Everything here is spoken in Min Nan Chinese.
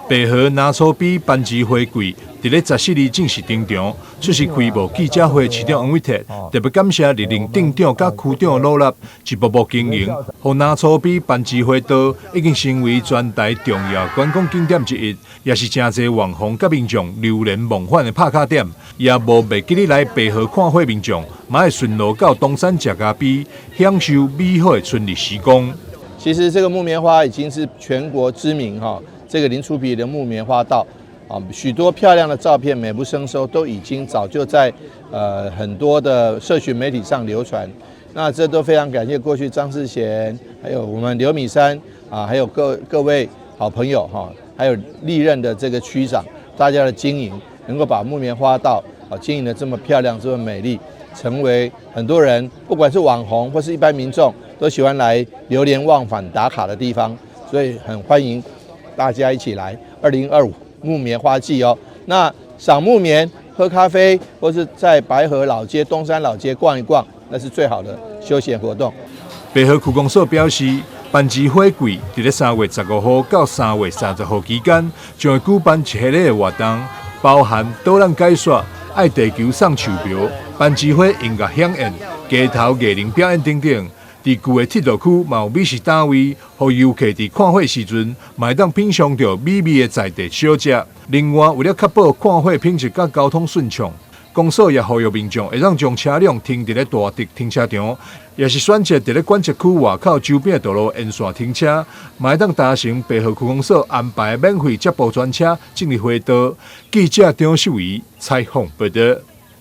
白河南粗埤番薯花季，佇咧14日正式登場。出席開幕記者會，市長黃偉哲特別感謝歷任鎮長佮區長努力，一步步經營，予南粗埤番薯花道已經成為全台重要觀光景點之一，也是誠濟網紅佮民眾流連忘返的拍卡點。也無袂記得來白河看火民眾，嘛會順路到東山食咖啡，享受美好的春日時光。其實這個木棉花已經是全國知名哈，這個林厝埤的木棉花道啊，許多漂亮的照片美不勝收，都已經早就在很多的社群媒體上流傳。那這都非常感謝過去張世賢，還有我們劉米山啊，還有各位好朋友哈，還有歷任的這個區長，大家的經營，能夠把木棉花道啊經營得這麼漂亮，這麼美麗，成為很多人不管是網紅或是一般民眾都喜歡來流連忘返打卡的地方，所以很歡迎大家一起來2025木棉花季哦。那賞木棉、喝咖啡，或是在白河老街、東山老街逛一逛，那是最好的休閒活動。白河區公所表示，番薯花季佇咧3月15號到3月30號期間，將會舉辦一系列的活動，包含導覽解說、愛地球送樹苗、番薯花音樂饗宴、街頭藝人表演等等。佇舊的鐵路區嘛有美食攤位，予遊客佇看火時陣，嘛會當品嚐著美味的在地小食。另外，為了確保看火品質佮交通順暢，公所也呼籲民眾會當將車輛停佇咧大直停車場，抑是選擇佇咧管制區外口周邊的道路沿線停車，嘛會當搭乘白河區公所安排免費接駁專車進入花道。記者張秀儀採訪報導。